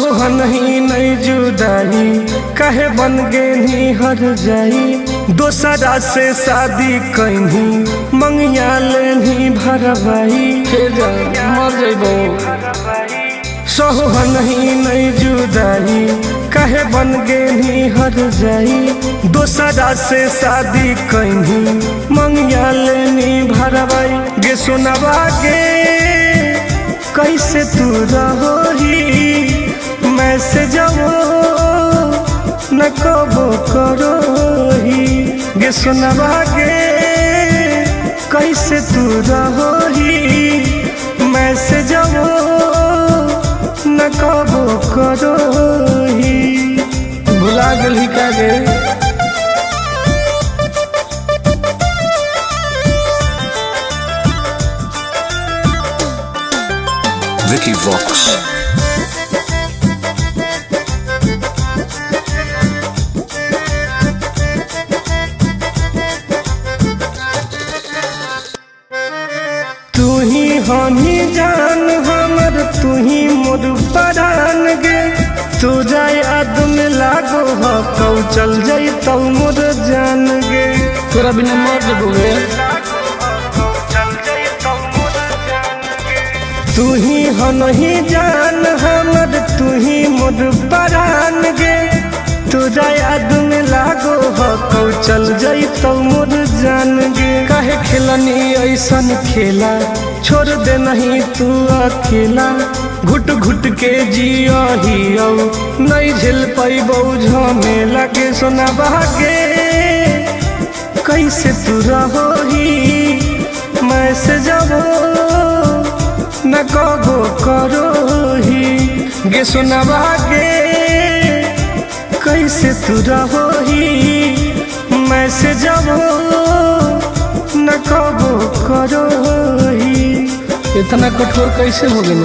सोहन ही नहीं जुदाई कहे बन गेनी हर जाई दोसरा से शादी कैनी मंगिया लेनी भरवाई मर जइबो। सोहन ही नहीं जुदाई कहे बन गेनी हर जाई दोसरा से शादी कैनी मंगिया लेनी भरवाई गे सुनवा गे कैसे तू रहोही मैसेज न कबो करोही गे सुनवा गे कैसे तू रहोही मैसेज न कबो करोही। भुला गेलही का गे? Vicky Vox. तू ही हनी जान हमर तू ही मोर परान गे तुझा याद में लागो हो कौ चल जाई तो मोर जान गे। तोरा बिना मर जइबो गे। तू ही हनी जान हमर तू ही मोर परान गे तुझा याद में लागो हो कौ चल जाई तो मोर जान गे। काहे खेलनी ऐसन खेला छोड़ दे नहीं तू अकेला घुट घुट के जियो ही नहीं झेल पैबौ झमेला के सोना बहागे कैसे तू रहोही मैसेज न कबो करोही गे सोना बहागे कैसे तू रहोही मैसेज न कबो करोही। इतना कठोर कैसे हो गेल?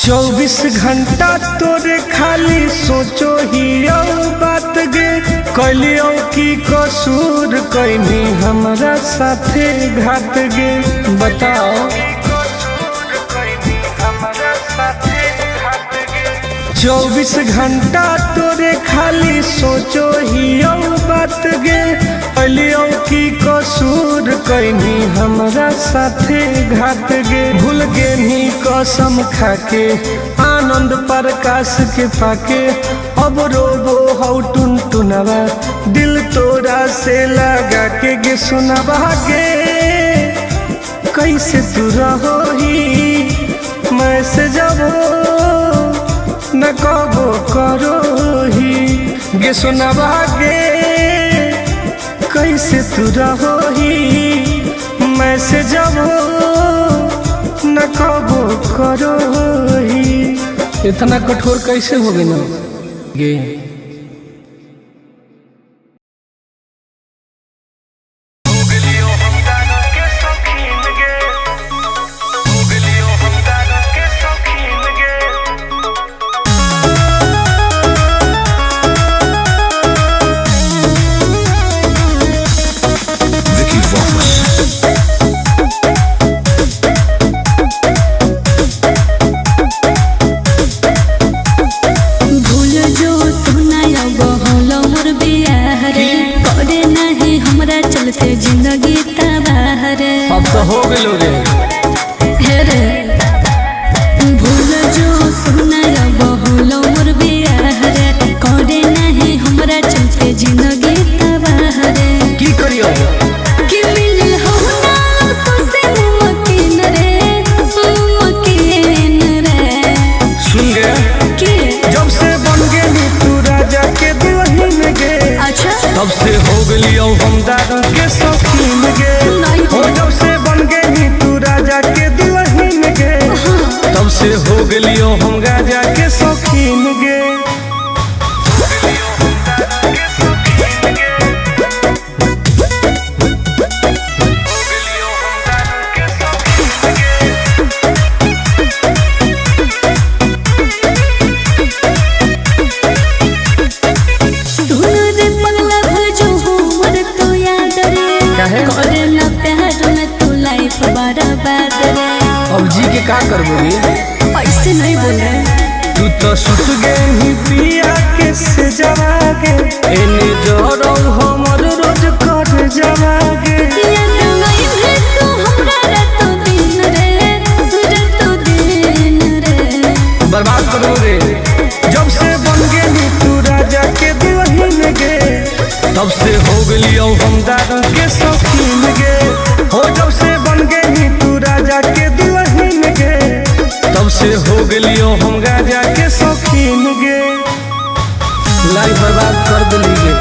चौबीस घंटा तोरे खाली सोचो ही औ बात गे कैलियो की कसूर कैनी हमरा साथे घात गे। बताओ। 24 घंटा तोरे खाली सोचो ही औ बात गे कैलियो की कसूर कैनी हमरा साथे घात गे। भूल गेनी कसम खाके आनंद प्रकाश के पाके अब रोबो हौ टुन टुनवा दिल तोरा से लगा के गे सुनवा गे कैसे तू रहोही मैसेज न कबो करोही गे सुनवा गे कैसे तू रहोही मैसेज न कबो करोही। इतना कठोर कैसे हो गेल गे? Vicky Vox. भूल जो सोना बहल मोर बियाह रे करे नहीं हमरा चलते जिंदगी तबाह रे। अब तो हो गेलो रे। हे रे भूल जो सोना बहल मोर बियाह रे करे नहीं हमरा चलते जिंदगी तबाह रे। की करियो? कि मिल हो ना तो से मुमकिन रे मुमकिन रे। सुन गे कि जब से बन गेली तू राजा के दुल्हन गे अच्छा तब से हो गेलियो हम दारू के शौकीन गे। नहीं। हो जब से बन गेली तू का करबोगी? ऐसे नहीं बोल रहे। तू तो सुत गई पिया के से जवागे, एने जोरो हमर रोज कर जवागे। याद आई है तू हमरा रातों दिन रे, रातों दिन रे। बर्बाद करो रे। जब से बन गेली तू राजा के दुल्हन गे, तब से हो गेलियो हम दारू के शौकीन गे। हो जब से बन गेली तू राजा के दुल्हन गे, तब से हो गेलियो हम राजा के शौकीन गे। लाइफ बर्बाद कर दिली गे।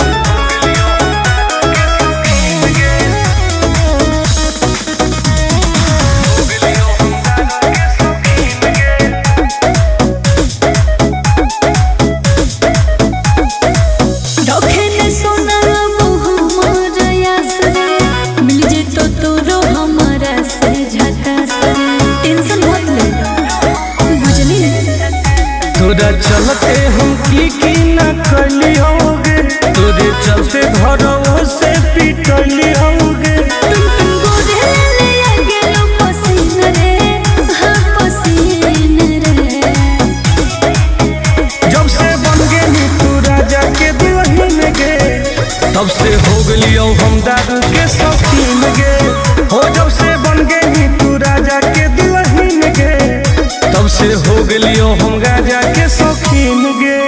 रखे ने सोना अब हमार आस रे, मिल जेतो तोरो हमारा से झकास रे। टेंशन मत ले, बुझली? तोरा चलते हम की ना कैली होगे, तोरे चलते घरों से पिटली होगे। टुन टुन गोरे ले आ गेलो पसीन रे, हाँ पसीन रे। जब से बन गेली तू राजा के दुल्हन गे, तब से हो गेलियो हम दारू के शौकीन गे। हो जब से बन गेली तू राजा के दुल्हन गे, तब से हो गेलियो हम राजा के शौकीन गे।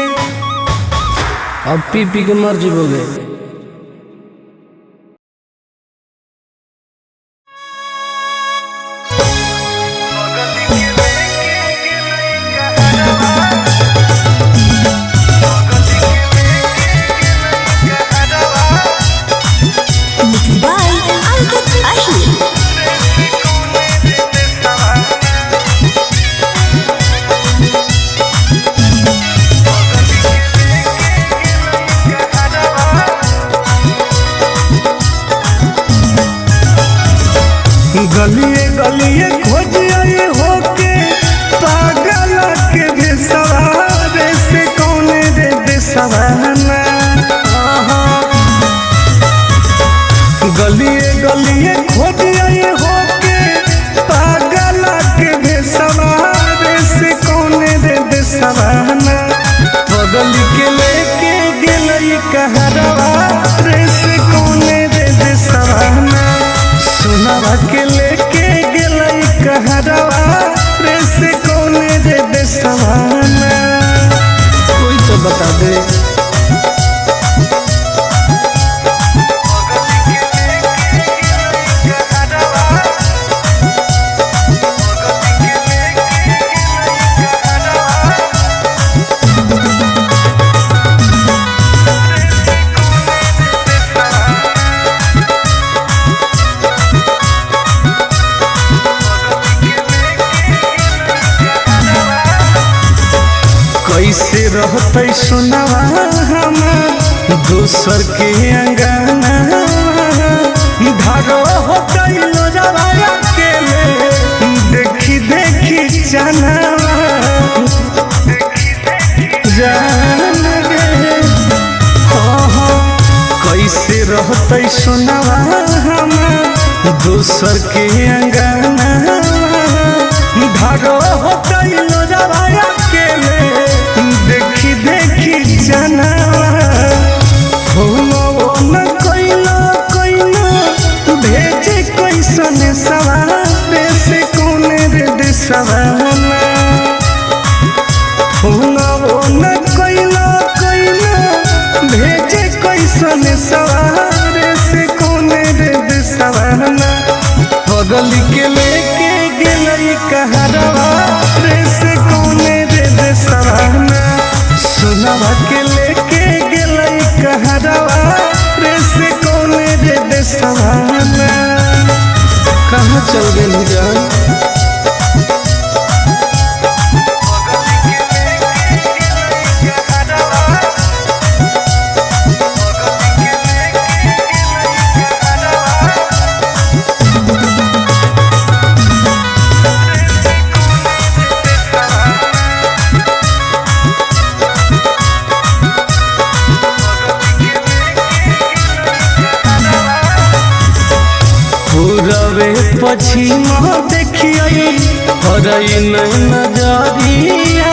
अब पी पी के मर जीवोगे। बाय अंकित अहिर। गलिए गलिए खोजिए होके पागल के भेसवारे से कौन रे देसवाना। गलिए गलिए खोजिए होके पागल के भेसवारे से कौन रे देसवाना। बगल के लेके गेलई कहरवा रे से कौन रे देसवाना। सोनावा के लेके गेलई कहरवा रे से कौन रे देसवाना। कोई तो बता दे। कैसे रहते सोनावा हमार दोसर के अंगना, धारो होते लोजवा अकेले देखी देखी चनावा जान गे। हाँ हाँ, कैसे रहते सोनावा हमार दोसर के अंगना, धारो होते लोजवा अकेले देखी देखी चनावा। फूलो न कोइलो कोइलो भेजे कैसन सवारे से कौन रे देसवाना। फूलो न कोइलो कोइलो भेजे कैसन सवारे से कौन रे देसवाना। बगल के लेके गेलई कहरवा रे से कौन रे देसवाना। सोनावा के लेके गेलई कहरवा रे से कौन रे देसवाना। कहाँ चल गेली जान? पूरबे पश्चिम देखियै हरई नहीं नजरिया।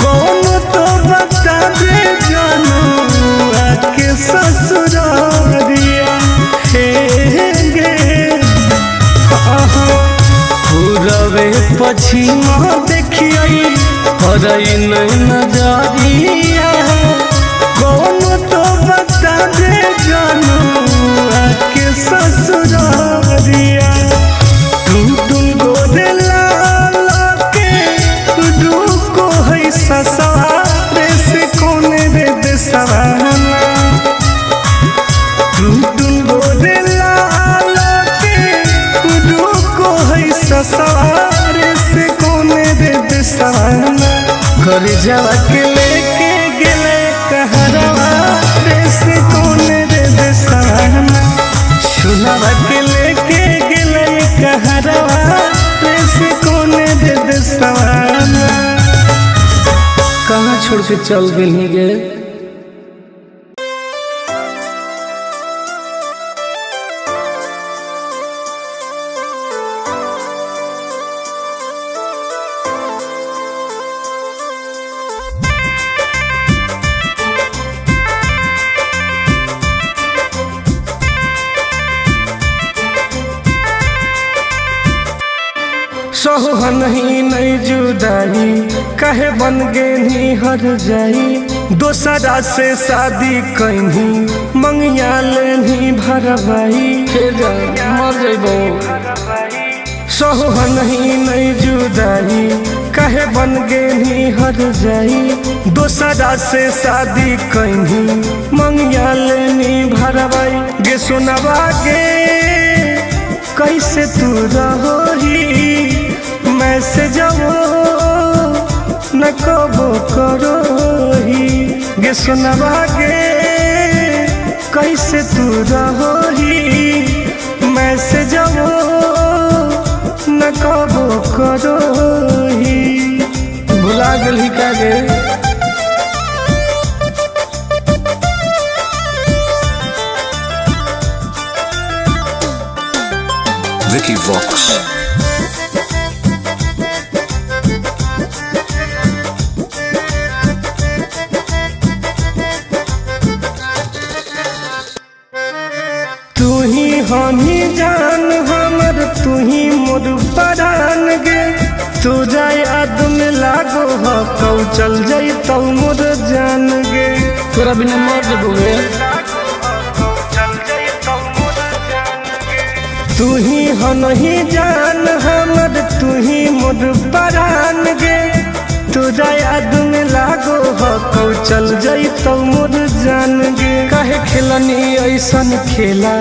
कौन तो बता दे जानू आके ससुरारिया हे गे। पूरबे पछिमा देखियई हरई नहीं नजरिया। कौन तो बता दे जानू आके ससुरारिया। टुन टुन गोरे लाल के रुको है ससुरारे से कौन रे देसवाना। टुन टुन गोरे लाल के रुको है ससुरारे से कौन रे देसवाना। घर जावा के लेके गेले कहरवा रे से कौन रे देसवाना। सुनावा के लेके गेले कहरवा रे से कौन रे देसवाना। कहाँ छोड़ के चल गेलही गे। सोहन ही नहीं जुदाई कहे बन गेनी हर जाई। दोसरा से शादी कैनी मंगिया लेनी भरवाई। हे जा मर जइबो। सोहन ही नहीं जुदाई कहे बन गेनी हर जाई। दोसरा से शादी कैनी मंगिया लेनी भरवाई। गे सुनवा गे कैसे तू रहोही मैं से जाओ न कबो करोही। गे सुनवा गे कैसे तू रहोही मैं से जाओ न कबो करोही। भुला गेलही का गे। Vicky Vox. तू ही हनी जान हमर तू ही मोर परान गे। तुझा याद में लागो हो कौ चल जाई तो मोर जान गे। तोरा बिना मर जइबो गे। तू ही हनी जान हमर तू ही मोर परान गे। तुझा याद में लागो हो कौ चल जाई तो मोर जान गे। काहे खेलनी ऐसन खेला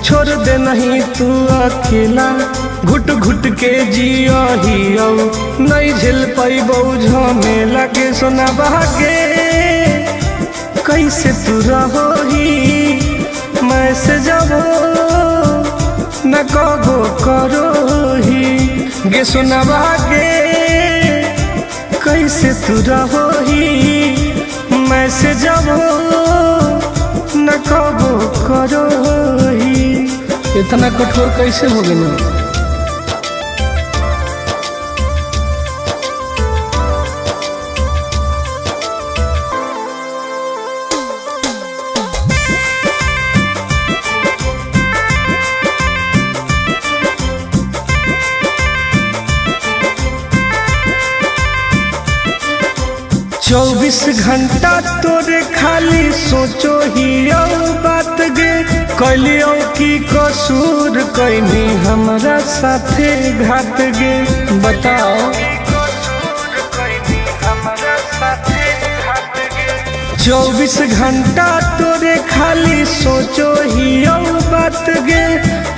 छोड़ दे नहीं तू अकेला। घुट घुट के जियो ही नहीं झेल पैबौ झमेला के सोना बहागे। कैसे तू रहोही मैं से जाबो न कबो करोही। गे सोना बहागे कैसे तू रहोही मैं से जाबो न कबो करोही। इतना कठोर कैसे हो गेलही। चौबीस घंटा तोरे खाली सोचो ही औ बात गे। कैलियो की कसूर कैनी हमरा साथे घात गे। बताओ 24 घंटा तोरे खाली सोचो ही औ बात गे।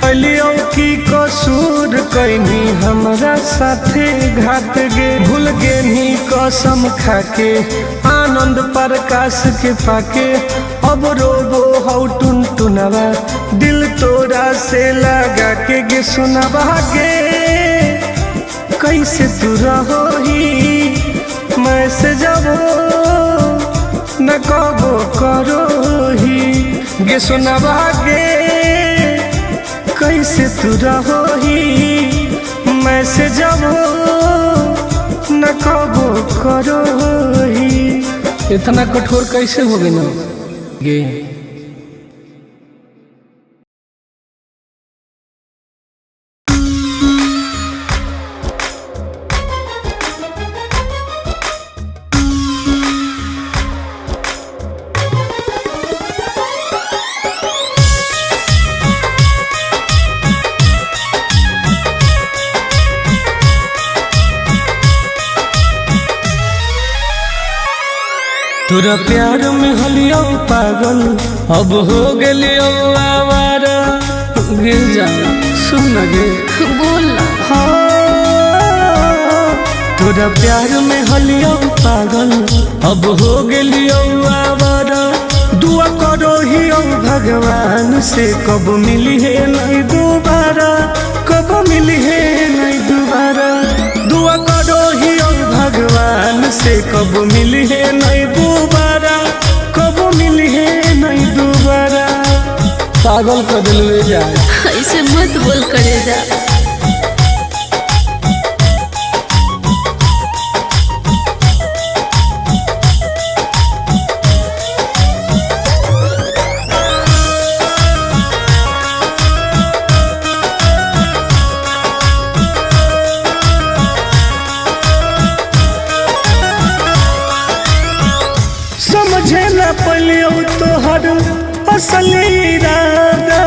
कैलियो की कसूर कैनी हमरा साथे घात गे। भूल गेनी कसम खाके आनंद प्रकाश के पाके। अब रोबो हौ टुन टुनवा दिल तोरा से लगा के गे सुनवा गे। कैसे तू रहोही मैं से जाबो न कबो करोही। गे सुनवा गे कैसे तू रहोही मैसेज न कबो करो ही। इतना कठोर कैसे हो गए गे? तोरा प्यार में हलियो पागल, अब हो गेलियो आवारा। गिर जा सुन न गे। बोल ना। हाँ, तोरा प्यार में हलियो पागल, अब हो गेलियो आवारा। दुआ करो ही भगवान से कब मिली है नहीं दोबारा, कब मिली है नहीं दोबारा। दुआ करो ही भगवान से कब मिली है नहीं दोबारा, कब मिली है नहीं दोबारा। पागल कर दिलवे जा। ऐसे मत बोल करे जा। समझे न पलियो तोहर असली इरादा,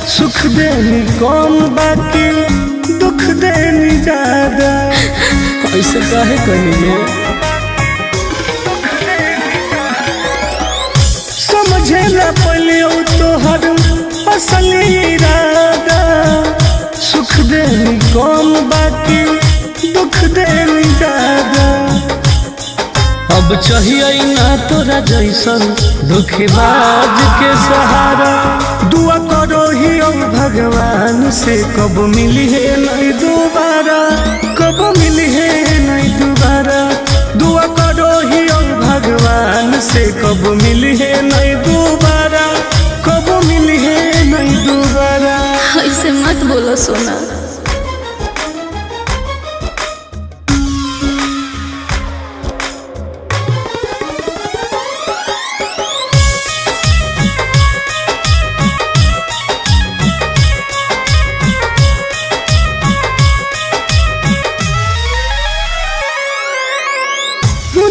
सुख देनी कम बाकी दुख देनी ज्यादा। ऐसे काहे कहनी गे? समझे न पलियो तोहर असली इरादा, सुख देनी कम बाकी दुख देनी ज्यादा। अब चाहिए ना तोरा जैसन दुखबाज के सहारा। दुआ करो ही भगवान से कब मिली है नहीं दोबारा, कब मिली है नहीं दोबारा। दुआ करो ही भगवान से कब मिली है नहीं दोबारा, कब मिली है नहीं दोबारा। ऐसे मत बोलो सोना।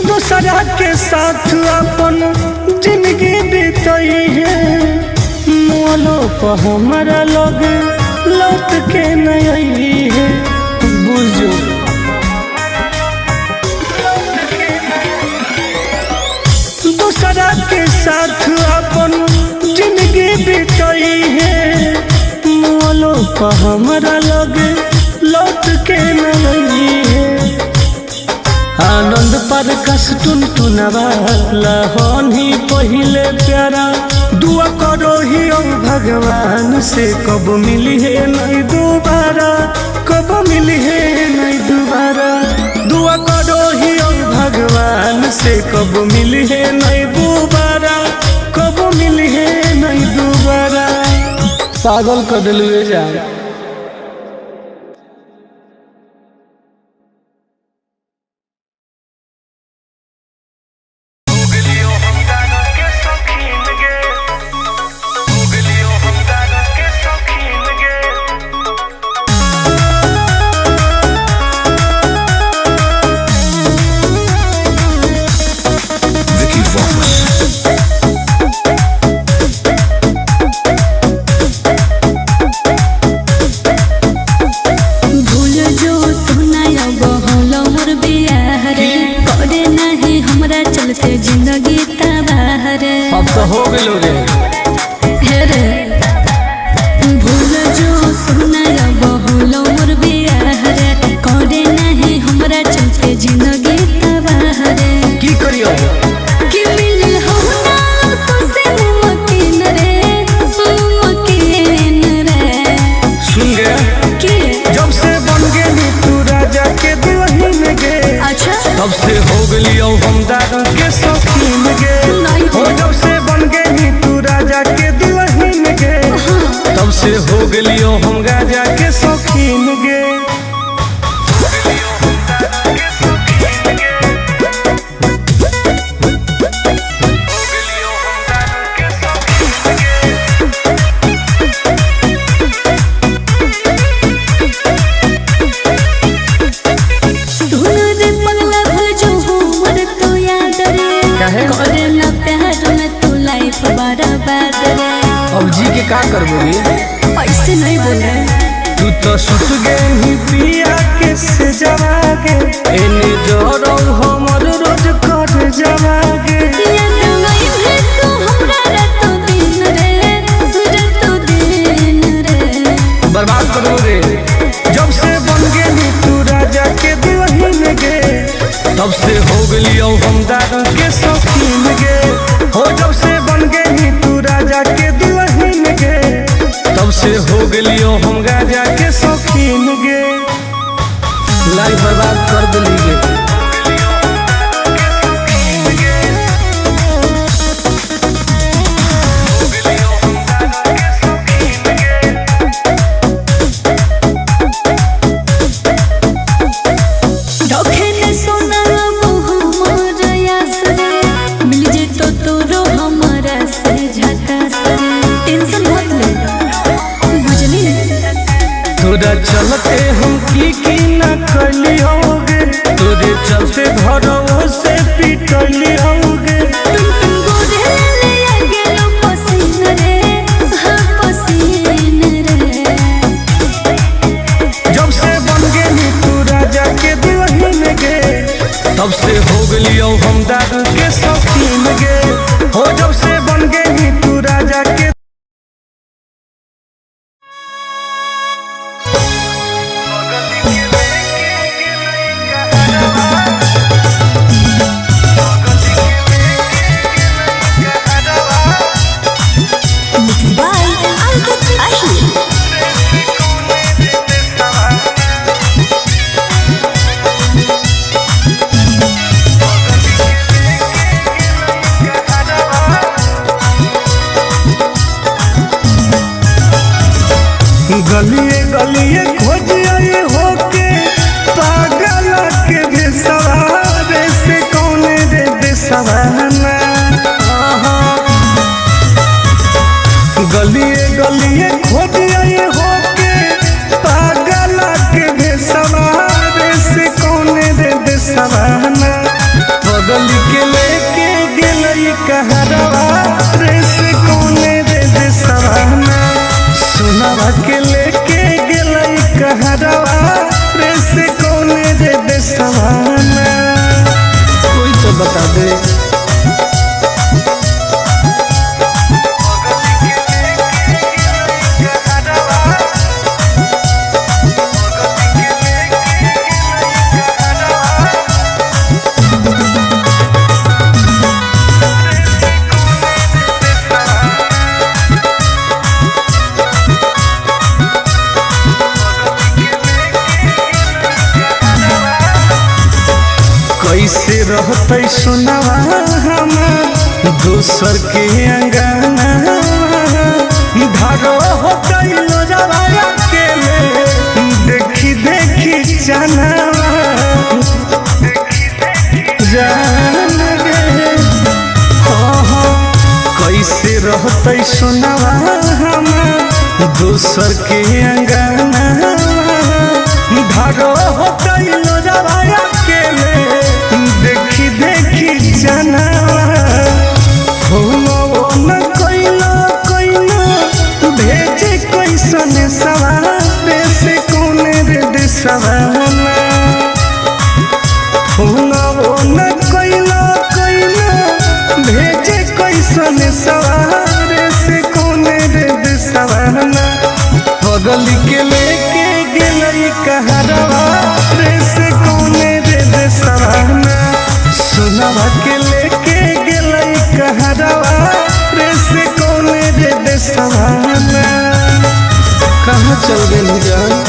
दूसरा के साथ अपन जिंदगी बीतई है, मोलो पर हमारा लोग लौट के नहीं है। बुझो दूसरा के साथ अपन जिंदगी बीतई है, मोलो पर हमारा लोग लौट के नहीं है। आनंद पर कस टुन टुनवा लहन ही पहिले प्यारा। दुआ करो ही भगवान से कब मिली है नहीं दोबारा, कब मिली है नहीं दोबारा। दुआ करो ही भगवान से कब मिली है नहीं दोबारा, कब मिली है नहीं दोबारा। पागल कर दिलवे जा। Vicky Vox. भूल जो सोना अब होलो मोर बियाह रे, करे नहीं हमरा चलते जिंदगी तबाह रे। अब तो हो गेलो रे। हे रे भूल जो सोना अब होलो मोर बियाह रे, करे नहीं हमरा चलते जिंदगी तबाह रे। की करियो? कि मिलल हो ना तो से मुमकिन रे, मुमकिन रे। सुन गे, कि जब से बन गेली तू राजा के दुल्हन गे, अच्छा तब से हो गेलियो हम दारू के शौकीन गे। नहीं। हो जब से बन गेली तू राजा बर्बाद रे। अब जी के का करबो रे? ऐसे नहीं बोले। तू तो सुत गेनी पिया के से जवागे, एने जोरो हमर रोज कर जवागे। याद आई है तू हमरा रातो दिन रे, रातो दिन रे। बर्बाद करबो रे। जब से बन गेनी तू राजा के दुल्हन गे, तब से हो गेलियो हम दारू के शौकीन गे। हो जब से बन गेनी तू राजा के दुल्हन गे, तब से हो गेलियो हम राजा के शौकीन गे। लाइफ बर्बाद कर देली गे। रखे ने सोना अब हमार आस रे, मिल जेतो तोरो हमारा से झकास रे। टेंशन मत ले, बुझली? तोरा चलते हम की की ना कलियोगे, तोरे चलते घरों से पिटलियोगे। टुन टुन गोरे ले आ गेलो पसीन रे, हाँ पसीन रे। जब से बन गेनी तू राजा के दुल्हन गे, तब से हो गेलियो हम दारू के शौकीन गे। हो जब से बन गेनी तू राजा के। बाय अंकित अहिर। गलिए गलिए खोजिए होके पागल के भेसवारे से कौन रे देसवाना। गलिए गलिए खोजिए होके पागल के भेसवारे से कौन रे देसवाना। बगल के लेके गेलई कहरवा रे से कौन रे देसवाना। सोनावा के लेके गेलई कहरवा रे से कौन रे देसवाना। कोई तो बता दे। कैसे रहते सोनावा हमार दोसर के अंगना, धारो होते लोजवा अकेले देखी देखी चनावा जान गे। हाँ हाँ, कैसे रहते सोनावा हमार दोसर के अंगना, धारो होते लोजवा अकेले देखी देखी चनावा। फोनो न कइलो कइलो भेजे कैसन सवारे से कौन रे देसवाना। फोनो न कइलो कइलो भेजे कैसन सवारे से कौन रे देसवाना। बगल के लेके गेलई कहरवा रे से कौन रे देसवाना। सोनावा के लेके गेलई कहरवा रे से कौन रे देसवाना। कहाँ चल गेली जान?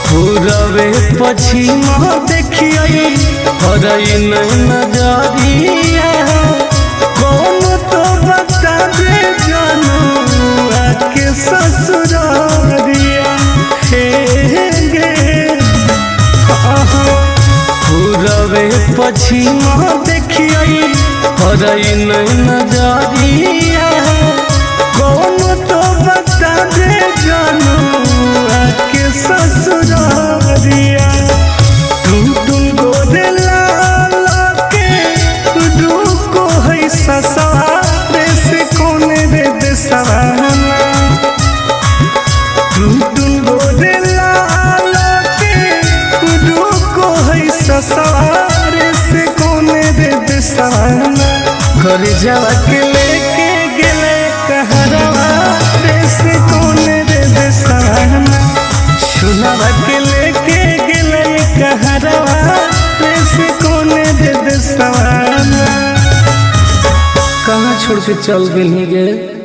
पूरबे पछिमा देखियै हरई नजरिया, कौन तो बता दे जानू आके ससुरारिया। पछिमा देखियई हरई नहीं नजरिया। कौन तो बता दे जानू आके ससुरारिया। टुन टुन गोरे लाल के रुको है ससुरारे से कौन रे देसवाना। टुन टुन गोरे लाल के रुको है ससुरारे से कौन रे देसवाना। घर जावा के लेके गेले कहरवा रे से कौन रे देसवाना। सुनावा के लेके गेले कहरवा रे से कौन रे देसवाना। कहाँ छोड़ के चल गेली गे।